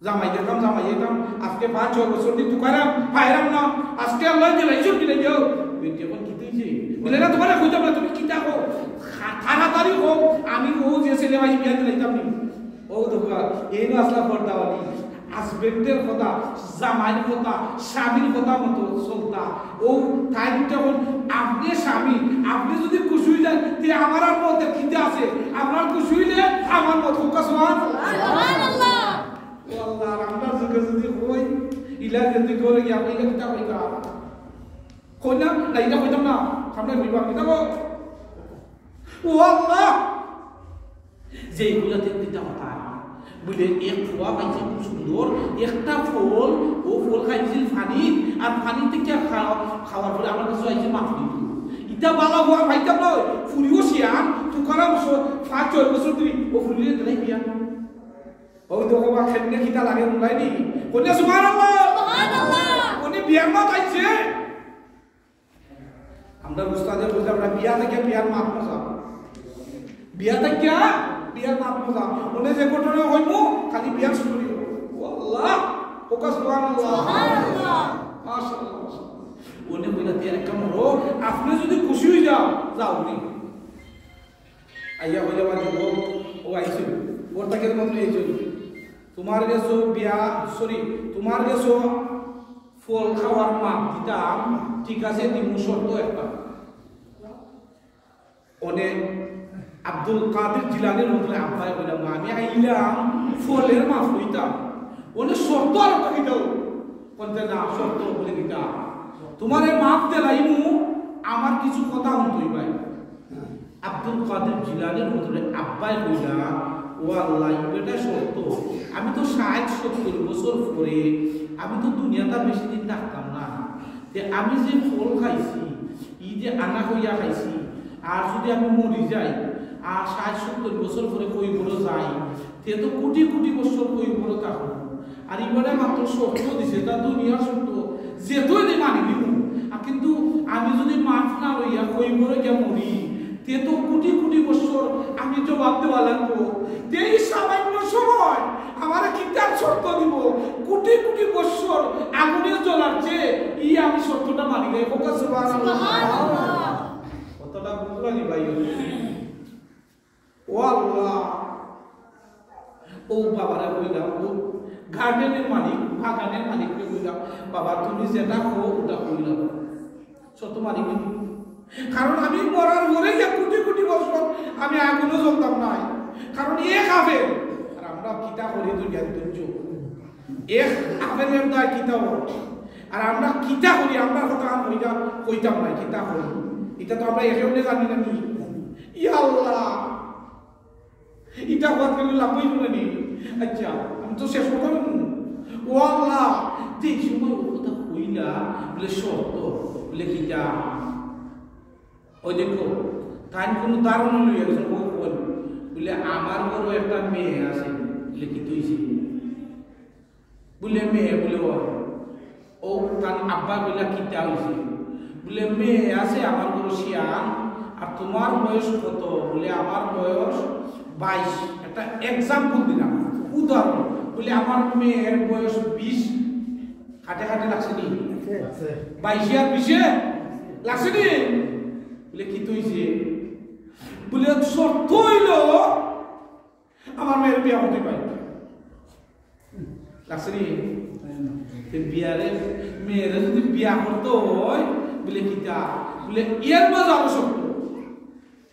জামাই দিতাম, জামাই দিতাম, আজকে পাঁচ ছয় বছর ধরি তুকাইরাম, পাইরাম না, আজকে আল্লাহ দিলাই, সব দিলাই যাও। বেটি এখন কি তুই যে? বলে, "না, তোমার কইতাম না, তুমি কিতা কও? খা-, তাড়াতাড়ি কও, আমি ও যে ছেলে ভাই বিয়া দিলাইতাম নি।" ও দেখো, এই না আসলা পর্দাওয়ালি। হাজবেন্ডের কথা, জামাইর কথা, স্বামীর কথা মতো চলতা। ও তাই দুটা এখন আপনি স্বামী, আপনি যদি খুশি হয়ে যান, তে আমার আর মতে কিতা আছে? আপনার খুশি হইলে আমার মত হোক, সুবহান। সুবহানাল্লাহ। ও আল্লাহ, আর আমরা যুগে যদি হই, ইলা যদি করে কি আপনি ইলা কিতা কইতা? কইলাম না, ইলা কইতাম না। সামনে হইবা, কিতা কও? ও আল্লাহ! যে এগুলা দেখতে তা হতা। বলে, এক ফুয়া পাইছে খুব সুন্দর, একটা ফল, ও ফল খাইছিল পানি, আর পানি থেকে খাওয়া, খাওয়ার পরে আমার কাছে আইছে মাফ দিত। ইটা বালা ফুয়া পাইতাম না, ফুরিও শিয়ান, তুকারাম সো-, পাঁচ ছয় বছর ধরে, ও ফুরিয়ে দিলাই বিয়া। ও দেখো বা খেলনে কিতা লাগে, উলাই নি? কইলে সুবহানাল্লাহ। সুবহানাল্লাহ। উনি বিয়ার মাত আইছে। আমরা উস্তাদে বলতে আমরা বিয়া থেকে বিয়ার মাত মজা। বিয়া থেকে বিয়ার মাত মজা। উনি যে ঘটনা হইব, খালি বিয়ার শুরু হইব। ও আল্লাহ, ওকা সুবহানাল্লাহ। সুবহানাল্লাহ। মাশাআল্লাহ, মাশাআল্লাহ। উনি কইলা, "তে এক কাম করো, আপনি যদি খুশি হয়ে যাও, যাও নি।" আইয়া কইলা, "বাবা, ও, ও আইছো, ওর তাকে মনে হয়েছে, তোমার গেছো বিয়া, সরি, তোমার গেছো ফল খাওয়ার মাপ দিতাম, ঠিক আছে, দিমু শর্ত একটা।" অনে আব্দুল কাদের জিলানীর মতন আব্বায় কইলা, "আমি আইলাম ফলের মাপ লইতাম, অনে শর্ত আর একটা দিতাম।" বলতে, "না, শর্ত বলে দিতাম, তোমারে মাপ দিলাইমু, আমার কিছু কথা হুনতই ভাই।" আব্দুল কাদের জিলানীর মতন আব্বায় কইলা, "ও আল্লাহ, ই বেটা শর্ত, আমি তো ষাট সত্তর বছর পরে, আমি তো দুনিয়াটা বেশি দিন থাকতাম না, তে আমি যে ফল খাইছি, ই যে আনা কইয়া খাইছি, আর যদি আমি মরি যাই, আর ষাইট সত্তইর বছর পরে কইবরো যায়, তে তো কুটি কুটি বছর কইবরো থাকবো। আর ইবারে মাত্র শর্ত দিছে, তা দুনিয়ার শর্ত, যেতই দে মানি নিমু। আর কিন্তু আমি যুদি মাফ না লইয়া কইবরো গিয়া মরি, তে তো কুটি কুটি বছর আমি জবাব দেওয়া লাগবো। তে ই সামান্য সময় আমারে কিতার শর্ত দিবো, কুটি কুটি বছর আগুনে জ্বলার চেয়ে ই আমি শর্তটা মানি নাই। কউক্কা সুবহানাল্লাহ। সুবহানাল্লাহ। কতটা বুঝলা নি ভাই? ও আল্লাহ, ও বাবারে কইলাম, ও গার্ডেনের মালিক, বাগানের মালিকরে কইলাম, "বাবা, তুমি যেটা কও, ওটা কইলাম।" শর্ত মানি নি। কারণ আমি মরার পরে গিয়া কুটি কুটি বছর আমি আগুনও জ্বলতাম নায়। কারণ এ কাফের, আর আমরা কিতা করি দুনিয়ার ধৈর্য। এক আপেলের দায় কিতা অয়? আর আমরা কিতা করি? আমরা কথা আর কইতাম, কইতাম না, কিতা করি? ইটা তো আমরা একেবারে জানি না নি। ইয়া আল্লাহ, ইটা হওয়ার কারণে লাভ অইবো না নি? আচ্ছা, আমি তো শেষ কথা বলবো। ও আল্লাহ, যে সময় ও কথা কইলা, বলে শর্ত, বলে কিতা? ওই দেখো, তাই কোনো ধারণা লই একজন বউ বল, বলে, "আমার ঘরো একটা মেয়ে আছে।" বলে, "কিতা অইছে?" বলে, "মেয়ে।" বলে, "ও, ও তার আব্বা।" বলে, "কিতা অইছে?" বলে, "মেয়ে আছে আমার ঘরো শিয়ান, আর তোমার বয়স কত?" বলে, "আমার বয়স বাইশ।" একটা এক্সাম্পল দিলাম, উদাহরণ। বলে, "আমার মেয়ের বয়স বিশ।" কাটে কাটে লাগছে নি? আছে। বাইশে আর বিশে লাগছে নি? বলে, "কিতা অইছে?" বলে, "শর্ত অইলো আমার মেয়ের বিয়া করতে পারি।" লাগছে নি? তে বিয়ারে, মেয়েরে যুদি বিয়া করতে অয়, বলে, "কিতা?" বলে, "এর মাঝে আরো শর্ত।"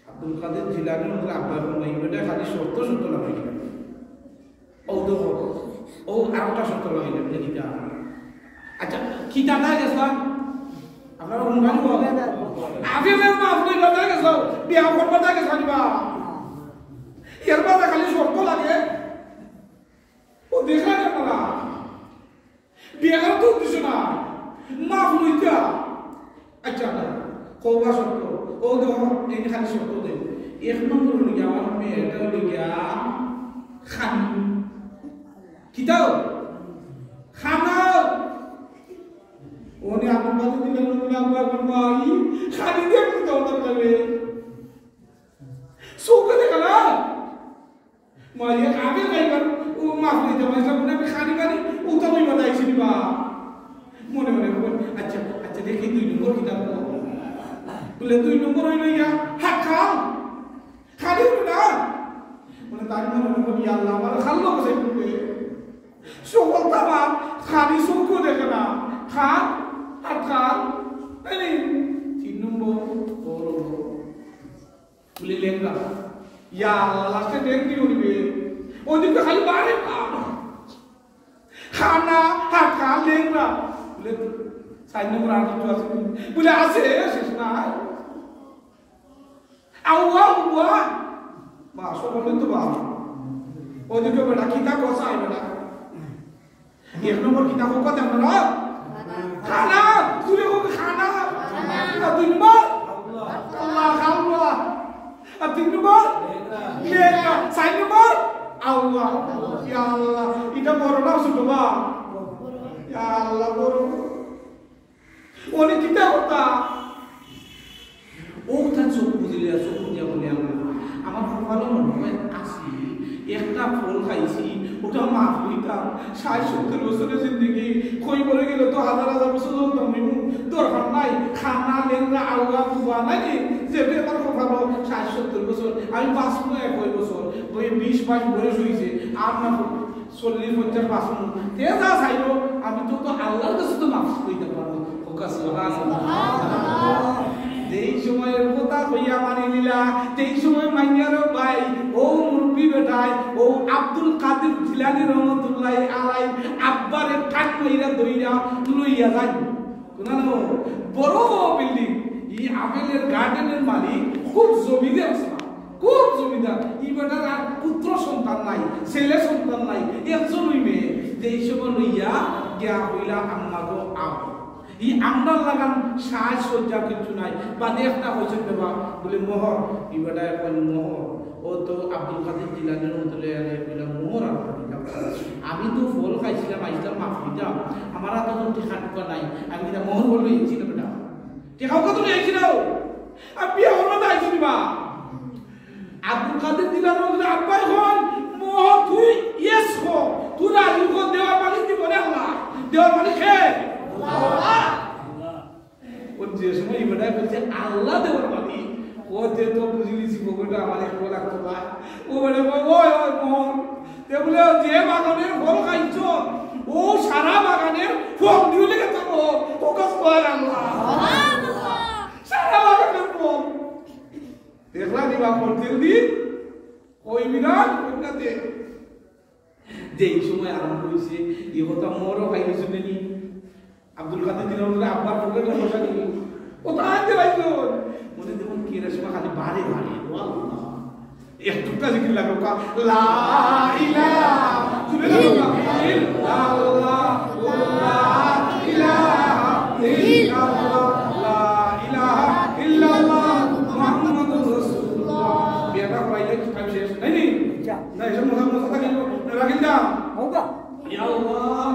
আব্দুল কাদের জিলানীর মতো আব্বা এবং এই বেটা খালি শর্ত শর্ত লাগাই গেল। ও তো, ও আরেকটা শর্ত লাগাই গেল, বলে, "কিতা?" আচ্ছা, কিতা তাই গেছিলাম? আপনারা হুনবেন তো? আগে মেয়ের মা আপনি কথা গেছিলাম, বিয়া করবার তাই গেছিলাম বা? এর মাঝে খালি শর্ত লাগে। ও দেখলেন আপনারা? বিয়ার তো উদ্দেশ্য না, মাফ লইতা। আচ্ছা, না, কওবা শর্ত। ও দেখো, এই খালি শর্ত দেন। এক নম্বর অইলো গিয়া, আমার মেয়েটা অইলো গিয়া খানি। কিতাও? খানা। ওনে আপনার কাছে দিলে, ওনে আপনার ভাই, খানি দিয়ে আপনি তো ওটা খাবে। চোখে দেখা না? মারিয়া খাবে খাইবার, ও মাফ লইতে পারে, যখন আমি খানি খানি, ও তো আমি বাধা আইসি দিবা। মনে মনে কই, "আচ্ছা, আচ্ছা, দেখি দুই নম্বর কিতাব।" বলে, "দুই নম্বর অইলো গিয়া, হাত খাল।" খালি উঠে না। বলে, তার মনে মনে কই, "ইয়া আল্লাহ, আমার খাল লোক আছে উঠে।" সকল তামাম খালি চোখও দেখে না। খান, হাত খান, এই তিন নম্বর, বড় বড়। বলে, "লেংড়া।" ইয়া আল্লাহ, লাস্টে ডেট কি করিবে? ওদিকে খালি বাড়ে না। খানা, হাত খান, লেংড়া। বলে, "চার নম্বর আর কিছু আছে নি?" বলে, "আছে, শেষ নাই।" আউয়া, উয়া। বাহ, সকলে তো বাহ। ওদিকে বেটা, কিতা কথা আই বেটা? এক নম্বর কিতা কও কথা বেটা? খানা, জুরে কও খানা। আর দুই নম্বর? আল্লাহ, আল্লাহ। আর তিন নম্বর? লেখা। চার নম্বর? আল্লাহ। ইয়া আল্লাহ, ইটা বড় না ছোট বা? ইয়া আল্লাহ, বড়। অনে কিতা কথা? ও তার চোখ বুঝিলে, চোখ বুঝিয়া বলে, "আল্লাহ, আমার কপালো মনে হয় আছি, একটা ফল খাইছি, ওটা মাফ হইতাম, ষাইট সত্তর বছরের জিন্দেগি, কই মরে গেলে তো হাজার হাজার বছর চলতাম নিমু, দরকার নাই, খানা, লেংড়া, আউয়া, বুবা নাই, যে আমার কপালো ষাইট সত্তর বছর, আমি বাঁচবো একই বছর, ওই বিশ বাইশ বয়স হইছে, আর না চল্লিশ পঞ্চাশ বাঁচমু, তে যা চাইবো, আমি তো, তো আল্লাহর কাছে তো মাফ কইতে পারবো।" কউক্কা সুবহানাল্লাহ। যেই সময় কথা কইয়া মানি নিলা, সেই সময় মাইয়ারও ভাই, ও মুরব্বি বেটায়, ও আব্দুল কাদির জিলানী রহমতুল্লাহ আলাই, আব্বারে টান মাইরা ধইরা লইয়া যাই। শুনানো, বড় বিল্ডিং, ই আপেলের গার্ডেনের মালিক, খুব জমিদার ছিলা। খুব জমিদার, ই বেটার আর পুত্র সন্তান নাই, ছেলে সন্তান নাই, একজনই মেয়ে। যেই সময় লইয়া গিয়া কইলা, "আম্মা গো, আও।" ই আমরার লাখান সাজসজ্জা কিচ্ছু নাই। বাদে একটা কইছইন বাবা, বুলে মোহর, ই বেটায় কইল মোহর। ও তো আব্দুল কাদির জিলানী রহমতুল্লাহি আলাইহি কইলা মোহর আর কি। আমি তো ফল খাইছিলাম, আইছিলাম মাহফিলে, আমার আতো তো টেকা টুকা নাই, আমি কিতা মোহর ফল লইছি না বেটা, টেকা টুকা তো লইছি না, আমি বিয়া করবার তো আইছি না বা। আব্দুল কাদির জিলানী বলে, "আব্বায় কইন, মোহর তুই yes ক, তুই রাজি ক, দেওয়ার মালিক কে বলে আল্লাহ, দেওয়ার মালিক কে?" আল্লাহ। ও যে সময় ই বেটায় কইছে, "আল্লাহ দেওয়ার মালিক", ও তে তো বুঝি লিছি, বউটা আমার একটু লাগতো না। ও বেটায় কয়, "ওই, ওই, মোহর।" তে বুলে, "যে বাগানের ফল খাইছো, ও সারা বাগানের ফল দিও লেগে তো মোহর।" ও কাজ কয় আল্লাহ। সারা বাগানের ফল। দেখলা নি বা, করতেন দি, কই বিরাট কন্যাতে। যেই সময় আরম্ভ হইছে, ই কথা মোহরও খাইলে শুনেনি। আব্দুল কাদির জিলানী বলে, "আব্বার পকেটে পয়সা নেই।" ও তার যে ভাই বোন, মনে দেখুন কি রেশমা খালি বাড়ে বাড়ে, ও আল্লাহ। এক টুকটা জিকির লাগলো কা, লা ইলাহা, জুড়ে লাগলো কা, ইল্লাল্লাহ, লা ইলাহা ইল্লাল্লাহ, লা ইলাহা ইল্লাল্লাহ, মুহাম্মাদুর রাসূলুল্লাহ। বিয়াটা করাইলে কি টাইম শেষ? নাই নি? না, এসব মজা মজা থাকে না, রাখিল দা। ইয়া আল্লাহ,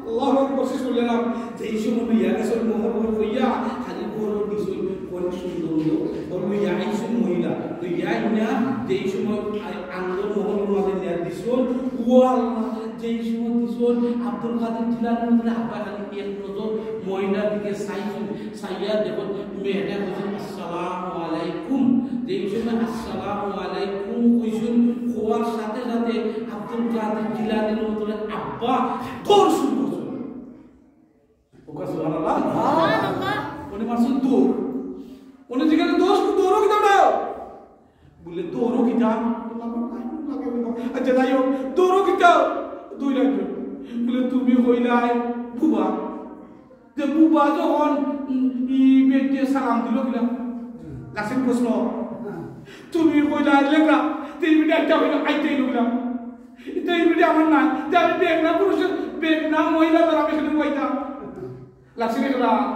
আল্লাহু আকবার, শেষ করলাম। যেই সময় লইয়া গেছইন মোহর মোহর কইয়া, খালি ঘরও দিছইন, কত সুন্দর হলো। ও লইয়া আইছইন মহিলা, লইয়া আইনা, যেই সময় আ-, আন্দর মোহর মাঝে নিয়া দিছইন, ও আল্লাহ, যেই সময় দিছইন, আব্দুল কাদির জিলানী বলে, আব্বা খালি এক নজর মহিলার দিকে চাইছইন, চাইয়া দেখইন, মেয়েটা বলছে, "আসসালামু আলাইকুম।" যেই সময় "আসসালামু আলাইকুম" কইছইন, কওয়ার সাথে সাথে আব্দুল কাদির জিলানীর মতন আব্বা দৌড় শুরু করছইন। ওকা সুবহানাল্লাহ। সুবহানাল্লাহ। উনি মারছইন দৌড়। উনি জিজ্ঞাসা, "দৌড়, দৌড় কিতা ওটা?" বুলে, "দৌড় কিতা?" আচ্ছা, যাই হোক, "দৌড় কিতা?" দুই লাইন। বুলে, "তুমি কইলায় বুবা।" যে বুবা যখন, উম, ই বেটিয়ে সালাম দিল কিনা? লাসিম প্রশ্ন। তুমি কইলায় লেখা, তে ই বেটি একটা হইল, আইতে হইল কিনা? তে ই বেটি আমার না, তে আমি বেগনা পুরুষের, বেগনা মহিলা ধর আমি এখানে বইতাম। লাসিম এখানে।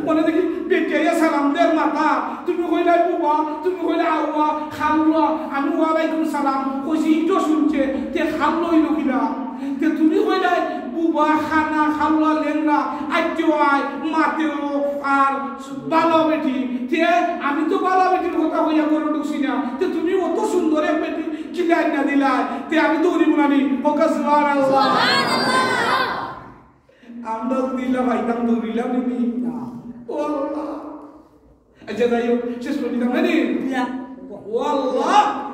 মনে দেখি বেটিয়ে সালাম দের মাথা, তুমি কইলায় বুবা, তুমি কইলায় আউয়া, খালুয়া, আমি ওয়ালাইকুম সালাম, কইছি ইটো শুনছে, তে খালুয়া হইল কিনা? তে তুমি কইলায়, "বুবা, খানা, খালুয়া, লেংড়া, আইতেও আয়, মাতেও আর বালা বেটি।" তে আমি তো বালা বেটির কথা কইয়া ঘরো ঢুকছি না। তে তুমি অত সুন্দর এক বেটি কিলা আইনা দিলায়। তে আমি দৌড়ি বুলানি, ওকা সুবহানাল্লাহ। আমরা যদি ইলা পাইতাম, দৌড়িলাম নি? ও আল্লাহ। আচ্ছা, যাই হোক, শেষ করি দিতাম না নি? ইয়া। ও আল্লাহ,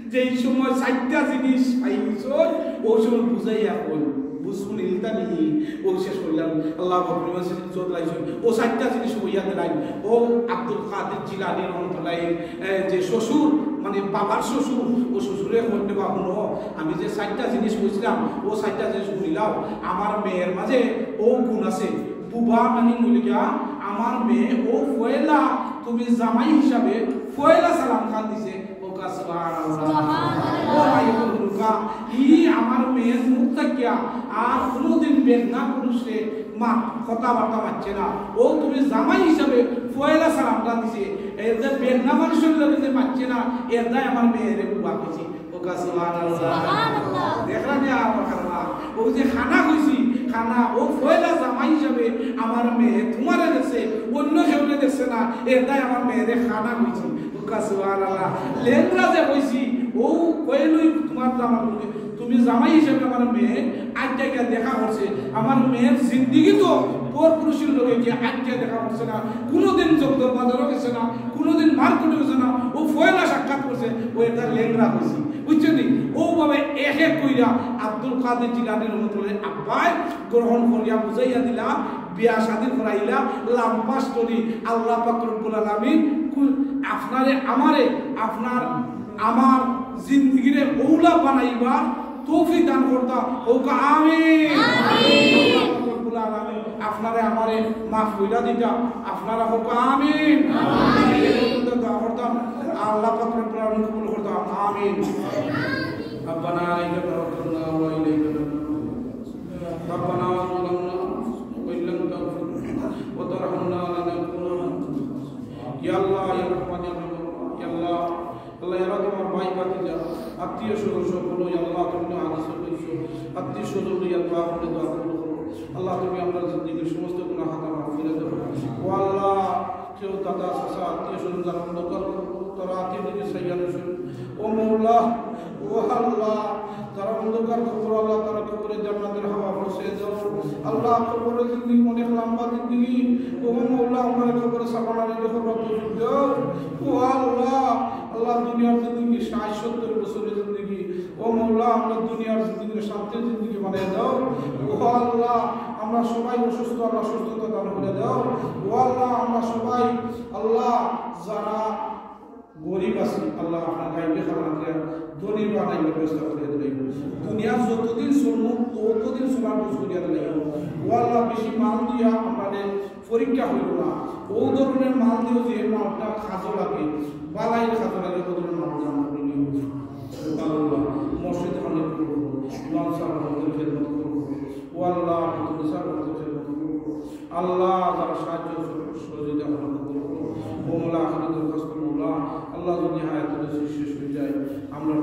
যেই সময় চারটা জিনিস পাইছইন, ওই সময় বুঝাইয়া কইন, বুঝছইন ইলতা নি? ও শেষ করলাম, আল্লাহ পাক পরিমাণ শেষ চোখ লাইছইন, ও চারটা জিনিস কইয়া দিলাইন, ও আব্দুল কাদির জিলানী রহমতুল্লাহ, এ, যে শ্বশুর, মানে বাবার শ্বশুর, ও শ্বশুরে কইন বা হুনো, আমি যে চারটা জিনিস কইছিলাম, ও চারটা জিনিস হুনিলাও, আমার মেয়ের মাঝে ও গুণ আছে, বুবা মানে মলিকা, আমার মেয়ে ও পয়লা, তুমি জামাই হিসাবে পয়লা সালাম খান দিছে, ওকা সুবহানাল্লাহ। সুবহানাল্লাহ। ও ভাই, ও হুরুকা, ই আমার মেয়ের মুখ থাকিয়া আর কোনোদিন বেগনা পুরুষরে মা কথাবার্তা মাতছে না। ও তুমি জামাই হিসাবে পয়লা সালামটা দিছে, এর যে বেগনা মানুষের লগে যে মাতছে না, এর দায় আমার মেয়েরে বুবা কইছি। ওকা সুবহানাল্লাহ। সুবহানাল্লাহ। দেখরা নি আমার কারবা? ও যে খানা কইছি, খানা, ও পয়লা জামাই হিসাবে আমার মেয়ে তোমারে দেখছে, অন্য কেউরে দেখছে না, এর দায় আমার মেয়েরে খানা কইছি। ওকা সুবহানাল্লাহ। লেংড়া যে কইছি, ও কইলই তোমার জামাই, তুমি জামাই হিসাবে আমার মেয়ে আইজ গিয়া দেখা করছে। আমার মেয়ের জিন্দেগিত পর পুরুষের লগে গিয়া আইজ গিয়া দেখা করছে না, কোনোদিন জগদল বাজারও গেছে না, কোনোদিন মার্কেটও গেছে না, ও পয়লা সাক্ষাৎ করছে, ও একটা লেংড়া কইছি। বুঝছো নি? ও ভাবে এক এক কইরা আব্দুল কাদির জিলানী রহমতুল্লাহ আব্বায় গ্রহণ করিয়া বুঝাইয়া দিলা, বিয়া শাদী করাইলা, লম্বা story। আল্লাহ পাক রব্বুল আলামিন কু-, আপনারে আমারে, আপনার আমার জিন্দেগিরে অউলা বানাইবার তৌফিক দান করতা, কউক্কা আমিন। আমিন। আল্লাহ পাক রব্বুল আলামিন আপনারে আমারে মাফ কইরা দিতা, আপনারা কউক্কা আমিন। আমিন। দোয়া করতাম, আল্লাহ পাক রব্বুল আলামিন কবুল করতা, আমিন। ربنا عليك توكلنا وإليك أنبنا. ربنا ظلمنا أنفسنا وإن لم تغفر لنا যারা তোমার ভাই ভাতিজা, আত্মীয় স্বজন সকল, ইয়া আল্লাহ, তুমি তো হাদিসে কইছো, আত্মীয় স্বজন লইয়া দোয়া করলে দোয়া কবুল করো। আল্লাহ, তুমি আমরার জিন্দেগির সমস্ত গুনাহ খাতা মাফ করি দেও। ও আল্লাহ, কেউ দাদা, চাচা, আত্মীয় স্বজন যারা অন্ধকার কবর, তারা আত্মীয় দিকে সাইয়া রয়েছে। ও মৌলা, ও আল্লাহ, তারা অন্ধকার কবর, আল্লাহ, তারা কবরে জান্নাতের হাওয়া পৌঁছে দাও। আল্লাহ, কবরে জিন্দেগি অনেক লম্বা জিন্দেগি। ও মৌলা, আমরা কবরে সাফানা রেখে কবর তৌফিক দাও। ও আল্লাহ, আল্লাহ, দুনিয়ার জিন্দেগি ষাট সত্তর বছরের জিন্দেগি। ও মৌলা, আমরা দুনিয়ার জিন্দেগি শান্তির জিন্দেগি বানিয়ে দাও। ও আল্লাহ, আমরা সবাই অসুস্থ, আল্লাহ, সুস্থতা দান করে দাও। ও আল্লাহ, আমরা সবাই, আল্লাহ, যারা গরিব আছি, আল্লাহ, আপনার গাইবে খানা দিয়া ধনী বানাইবার ব্যবস্থা করে দিলাইও। দুনিয়া যতদিন চলবো, ততদিন চলার বুঝ করিয়া দিলাইও। ও আল্লাহ, বেশি মাল দিয়া আমাদের পরীক্ষা হইল না। ও ধরনের মাল দিও যে মালটা কাজও লাগে, বালাই কাজও লাগে, ও ধরনের মাল দান করে নিও। আল্লাহ, মসজিদ অনেক করবো, ইমাম সাহেব আমাদের খেদমত করবো। ও আল্লাহ, তুমি সাহেব আমাদের খেদমত করবো। আল্লাহ, যারা সাহায্য সহযোগিতা আমরা করবো। ও মৌলা, আখেরি দরখাস্ত মৌলা, আল্লাহ, যদি হায়াত শেষ হয়ে যায়, আমরা